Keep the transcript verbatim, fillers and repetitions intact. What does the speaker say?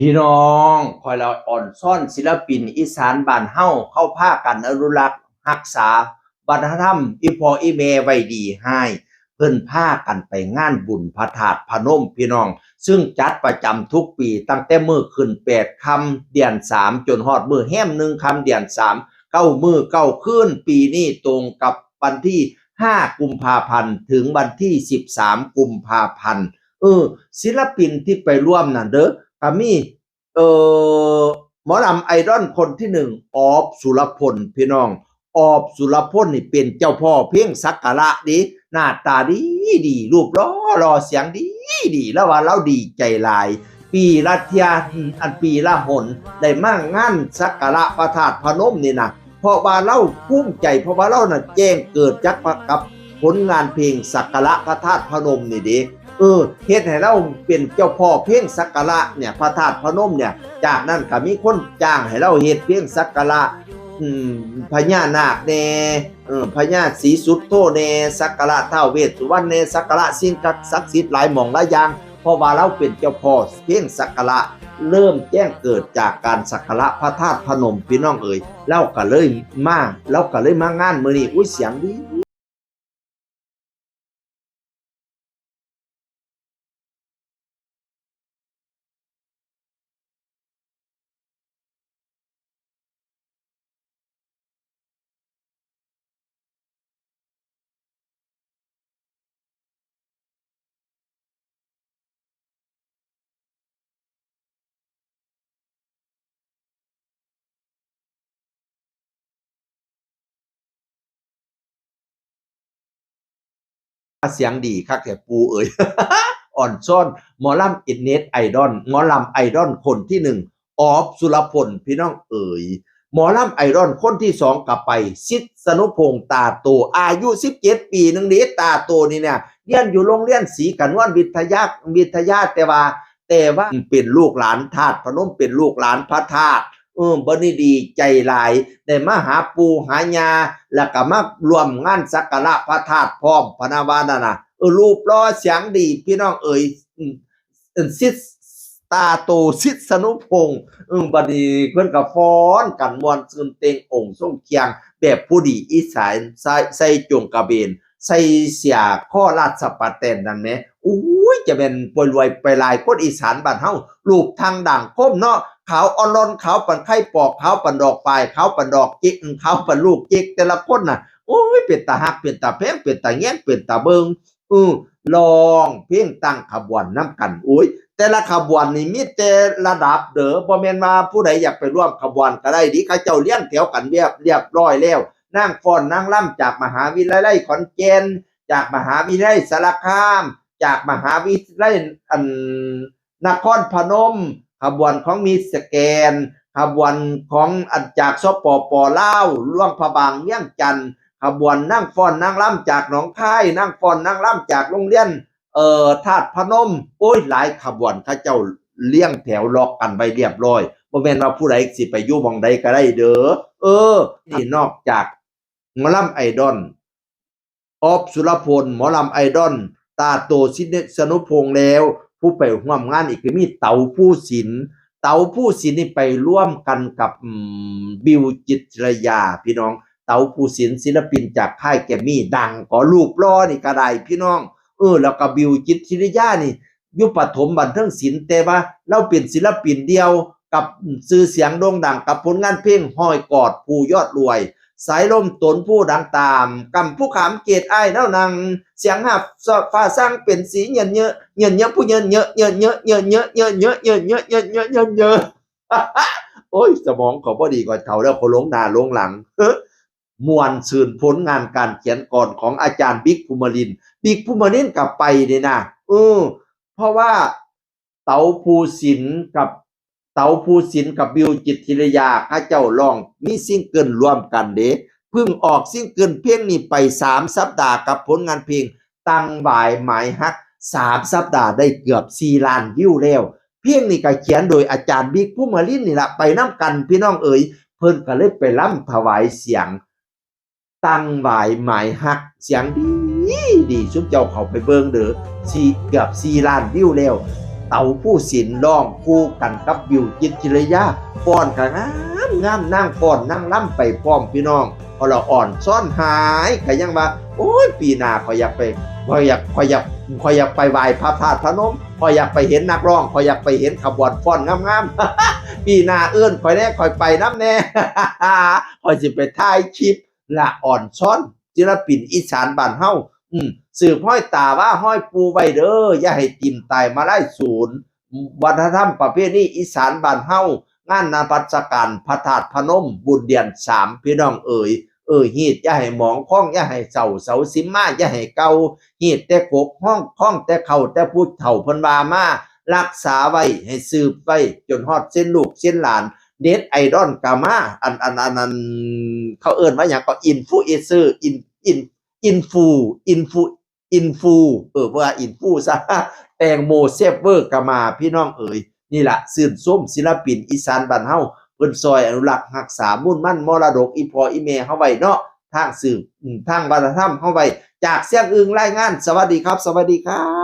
พี่น้องข้อยละอ่อนซ้อนศิลปินอีสานบ้านเฮา เขาพากันอนุรักษ์รักษาวัฒนธรรมอีพ่ออีแม่ไว้ดีฮ้าย เพิ่นพากันไปงานบุญพระธาตุพนมพี่น้อง ซึ่งจัดประจำทุกปีตั้งแต่มื้อขึ้นแปดค่ำเดือนสาม จนฮอดมื้อแฮมหนึ่งค่ำเดือนสาม เก้ามื้อเก้าคืน ปีนี้ตรงกับวันที่ห้ากุมภาพันธ์ถึงวันที่สิบสามกุมภาพันธ์ เออ ศิลปินที่ไปร่วมนั่นเด้อ ก็มี เอ่อ หมอลำไอดอลคนที่หนึ่ง ออฟ สุรพล พี่น้อง ออฟ สุรพลนี่เป็นเจ้าพ่อเพลงสักการะเด้ หน้าตาดีดี รูปหล่อหล่อ เสียงดีดี แล้วว่าเราดีใจหลาย ปีละเทื่อ อันปีละหน ได้มางานสักการะพระธาตุพนมนี่นะ เพราะว่าเราภูมิใจ เพราะว่าเราน่ะแจ้งเกิดจากพระ กับผลงานเพลงสักการะพระธาตุพนมนี่เด้ เออ เฮ็ดให้เราเป็นเจ้าพ่อเพลงสักการะเนี่ย พระธาตุพนมเนี่ย จากนั้นก็มีคนจ้างให้เราเฮ็ดเพลงสักการะ อืม พญานาคแน่ เออ พญาศรีสุโธแน่ สักการะท้าวเวสสุวรรณแน่ สักการะสิ่งศักดิ์สิทธิ์หลายหม่องหลายอย่าง เพราะว่าเราเป็นเจ้าพ่อเพลงสักการะ เริ่มแจ้งเกิดจากการสักการะพระธาตุพนม พี่น้องเอ๋ย เราก็เลยมา เราก็เลยมางานมื้อนี้ อุ้ย เสียงดี เสียงดีคักแท้ปู่เอ๋ย อ่อนซ้อน หมอลำอินเน็ตไอดอล หมอลำไอดอลคนที่หนึ่ง ออฟ สุรพล พี่น้องเอ๋ย หมอลำไอดอลคนที่สองก็ไป สิทธิ์สนุพงษ์ ตาโต อายุสิบเจ็ดปีหนึ่งเด้ ตาโตนี่เนี่ย เรียนอยู่โรงเรียนศรีกะนวลวิทยา วิทยา แต่ว่า แต่ว่าเป็นลูกหลานธาตุพนม เป็นลูกหลานพระธาตุ เออ บัดนี้ดีใจหลาย ได้มาหาปู่หาย่า แล้วก็มาร่วมงานสักการะพระธาตุพร้อม พะนะว่านั่นน่ะ เออ รูปหล่อเสียงดี พี่น้องเอ๋ย อืม เอิ้นสิทธิ์ ตาโต สิทธิ์สนุพงษ์ เออ บัดนี้เพิ่นก็ฟ้อนกันม่วนซื่น แต่งองค์ทรงเครื่องแบบผู้ดีอีสาน ใส่ ใส่โจงกระเบน ใส่เสื้อคอราชปะแตนนั่นแหม โอ้ย จะแม่นป่วยรวยไปหลาย คนอีสานบ้านเฮา รูปร่างด่างคมเนาะ ขาวอ่อนหล่อน ขาวปานไข่ปอก ขาวปานดอกฝาย ขาวปานดอกจิก ขาวปานลูกจิก แต่ละคนน่ะ โอ้ย เป็นตาฮัก เป็นตาแพง เป็นตาแยง เป็นตาเบิ่ง เออ ร้องเพลงตั้งขบวนนำกัน โอ้ย แต่ละขบวนนี่มีแต่ระดับเด้อ บ่แม่นว่าผู้ใดอยากไปร่วมขบวนก็ได้เด้ เขาเจ้าเรียงแถวกันเรียบ เรียบร้อยแล้ว นางฟ้อนนางรำจากมหาวิทยาลัยขอนแก่น จากมหาวิทยาลัยสารคาม จากมหาวิทยาลัย อัน นครพนม ขบวนของมิสแกรนด์ ขบวนของอันจาก สปป ลาว หลวงพระบาง เวียงจันทน์ ขบวนนางฟ้อนนางรำจากหนองคาย นางฟ้อนนางรำจากโรงเรียน เอ่อ ธาตุพนม โอ้ย หลายขบวนเขาเจ้าเรียงแถวล็อกกันไว้เรียบร้อย บ่แม่นว่าผู้ใดสิไปอยู่หม่องใดก็ได้เด้อ เออ นี่นอกจากหมอลำไอดอล ออฟ สุรพล หมอลำไอดอล ตาโต สิทธิ์สนุพงษ์แล้ว ผู้ไปร่วมงานอีกก็มีเต๋าภูสินทร์ เต๋าภูสินทร์นี่ไปร่วมกันกับ อืม บิว จิตรยา พี่น้อง เต๋าภูสินทร์ ศิลปินจากค่ายแกรมมี่ ดังก็รูปหล่อนี่ก็ได้พี่น้อง เออ แล้วก็บิว จิตรยานี่ อยู่ประถมบันเทิงศิลป์ แต่ว่าลาวเป็นศิลปินเดี่ยวกับชื่อเสียงโด่งดังกับผลงานเพลงฮอยกอดผู้ยอดรวย สายลมตนผู้ดังตาม กำผู้ขามเกตอ้ายเล่านัง เสียงหับฟ้าสั่งเป็นสีเยินเยอะ เยินเยอะผู้เยินเยอะ เยินเยอะ เยินเยอะ เยินเยอะ เยินเยอะ เยินเยอะ เยินเยอะ เยินเยอะ โอ้ย สมองข้อยบ่ดี ข้อยเฒ่าแล้ว ข้อยหลงหน้าหลงหลัง ม่วนซื่นผลงานการเขียนกลอนของอาจารย์บิ๊กภูมิลินทร์ บิ๊กภูมิลินทร์ก็ไปนี่นะ เออ เพราะว่าเต๋าภูสินทร์กับ เต๋าภูสินทร์กับบิวจิตรยา เขาเจ้าร้องมีซิงเกิลร่วมกันเด้ เพิ่งออกซิงเกิลเพลงนี้ไปสามสัปดาห์กับผลงานเพลง ตั้งหวายหมายฮัก สามสัปดาห์ได้เกือบสี่ล้านวิวแล้ว เพลงนี้ก็เขียนโดยอาจารย์บิ๊กภูมิลินทร์นี่ล่ะ ไปนำกันพี่น้องเอ๋ย เพิ่นก็เลยไปรำถวายเสียง ตั้งหวายหมายฮัก เสียงดีดี ซุมเจ้าเข้าไปเบิ่งเด้อ สี่ เกือบสี่ล้านวิวแล้ว เต๋าภูสินทร์ร้องคู่กันกับบิว จิตรศิริยา ฟ้อนก็งามงาม นางฟ้อนนางรำไปพร้อมพี่น้อง พอละอ่อนซ้อนหายก็ยังว่า โอ้ย ปีหน้าข้อยอยากไป ข้อยอยาก ข้อยอยาก ข้อยอยากไปไหว้พระธาตุพนม ข้อยอยากไปเห็นนักร้อง ข้อยอยากไปเห็นขบวนฟ้อนงามๆ ปีหน้าเอิ้นข้อยแหน่ ข้อยไปนำแหน่ ข้อยสิไปถ่ายคลิป ละอ่อนซ้อนศิลปินอีสานบ้านเฮา อืม สืบฮอยตาว่าฮอยปู่ไว้เด้อ อย่าให้ถิ่มตายมาลัยศูนย์ วัฒนธรรมประเพณีอีสานบ้านเฮา งานนมัสการพระธาตุพนม บุญเดือนสาม พี่น้องเอ๋ย เออ ฮีดอย่าให้หมอง คองอย่าให้เศร้า เสาสิมมาอย่าให้เก่า ฮีดแต่กก ฮ้อง คองแต่เฒ่า แต่ผู้เฒ่าเพิ่นว่ามา รักษาไว้ให้สืบไว้ จนฮอดเส้นลูกเส้นหลาน เน็ตไอดอลก็มา อัน อัน อัน อัน เขาเอิ้นว่าหยังก็ อินฟลูเอนเซอร์ อิน อิน อินฟู อินฟู อินฟู เออ ว่าอินฟูซะ แตงโมเซฟเวอร์ก็มา พี่น้องเอ๋ย นี่ล่ะ ชื่นชมศิลปินอีสานบ้านเฮา เพิ่นซอยอนุรักษ์รักษามูลมันมรดกอีพ่ออีแม่เฮาไว้เนาะ ทางสืบ อืม ทางวัฒนธรรมเฮาไว้ จากเสียงอึ่งรายงาน สวัสดีครับ สวัสดีครับ